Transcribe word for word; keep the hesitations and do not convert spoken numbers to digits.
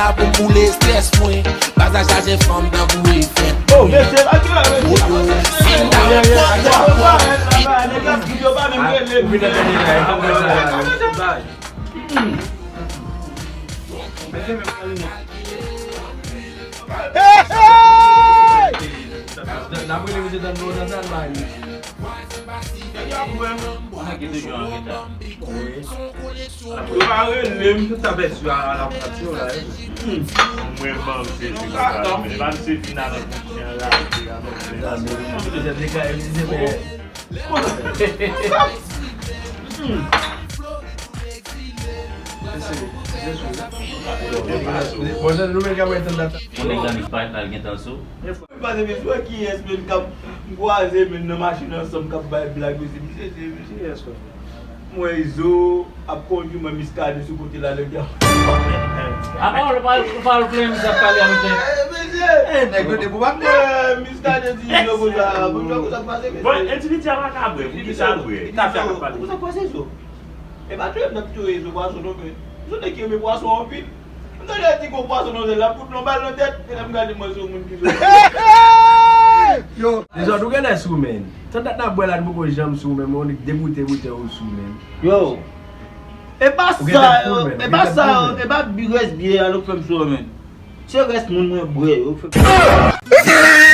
Pou m boule estrès mwen, pa sa chache fanm tankou efèt. Oh, mesye, pa kile la, mesye. Woyo, si m ta wè pwòp pwòp pwòp. Nèg la, yo pa menm rele m. N ap rele mesye tann nou nan sal la. Yo pa rele m, tout sa fè sou a la pati la. Mwen ban m sezi konsa, men pa m sezi nan nan koutyen an rate a non. Bon, jan nou menm k ap wè tann data. Yon nèg nan li parèt la, l gentan sou. Mwen pase men sou kiyès men k ap m kwaze men nan machin ansanm k ap bay blag yo se misye se misye. Mwen Izo ap kondwi mwen Miskaden sou kote la lè gen. Apa w pa w pa w plenyen misye ap pale avèk nèg. Mesye! Nèg yo te pou bat mwen. Mwen Miskaden di Izo konsa, pou sa konsa pase mesye. Bon, endividi a pa ka bwè, pou ki sa l bwè? N ap fè a pale. Konsa pase Izo. E pa touye m t ap touye Izo pwason non men. Izo nèg ki renmen pwason anpil. M tande ti gwo pwason nan zèl la, fout yon bal nan tèt, e lè m gade mwen se yon moun ki sou. Yo, dezòd ou genlè sou men. Tann dat n ap bwè la, n poko janm sou men, men ou degoute boutew ou sou men. Yo. E pa sa yo, e pa sa yo, e pa bi rès biyè a nou k fè m sou men. Se rès moun mwen bwè yo k fè m.